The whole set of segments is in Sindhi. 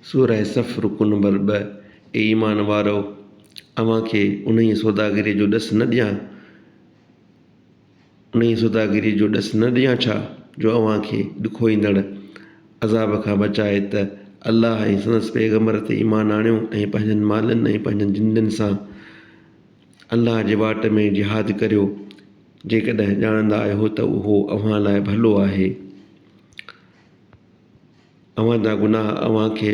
سوره صف رڪوع نمبر ٻه، اي ايمان وارؤ! اوهان کي انهيء سوداگريء جو ڏس نه ڏيان، انهيء سوداگريء جو ڏس نه ڏيان ڇا، جو اوهان کي ڏکوئيندڙ عذاب کان بچائي ته الله ۽ سندس پيغمبر تي ايمان آڻيو ۽ پنهنجن مالن ۽ پنهنجن جندن سان الله جي واٽ ۾ جهاد ڪريو، جيڪڏهن ڄاڻندا آهيو ته اهو اوهان لاء ڀلو آهي. اوهان جا گناهه اوهان کي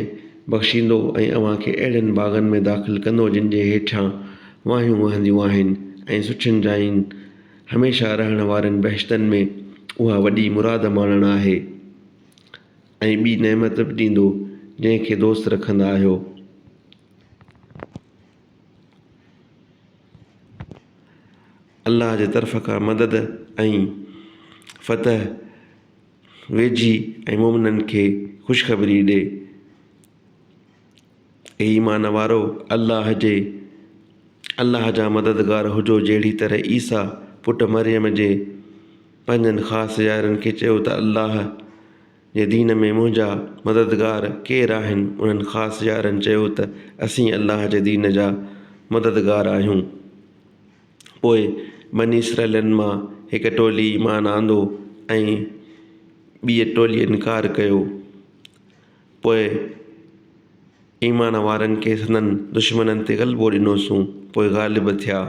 بخشيندو ۽ اوهان کي اهڙن باغن ۾ داخل ڪندو جن جي هيٺيان واهيون وهنديون آهن ۽ سٺين جاين هميشه رهڻ وارين بهشتن ۾ اها وڏي مراد ماڻڻ آهي ۽ ٻي نعمت به ڏيندو جنهن کي دوست رکندا آهيو. الله جي طرف کان مدد ۽ فتح ويجهي ۽ مؤمنن کي خوشخبري ڏي. اي ايمان وارؤ! الله جي الله جا مددگار هجو جهڙي طرح عيسيٰ پٽ مريم جي پنهنجن خاص يارن کي چيو ته الله جي دين ۾ منهنجا مددگار ڪير آهن؟ انهن خاص يارن چيو ته اسين الله جي دين جا مددگار آهيون. پوء بني اسرائيلن مان هڪ ٽولي ايمان آندو ۽ ٻيء ٽولي انڪار ڪيو. پوء ايمان وارن کي سندن دشمنن تي غلبو ڏنوسون، پوء غالب ٿيا.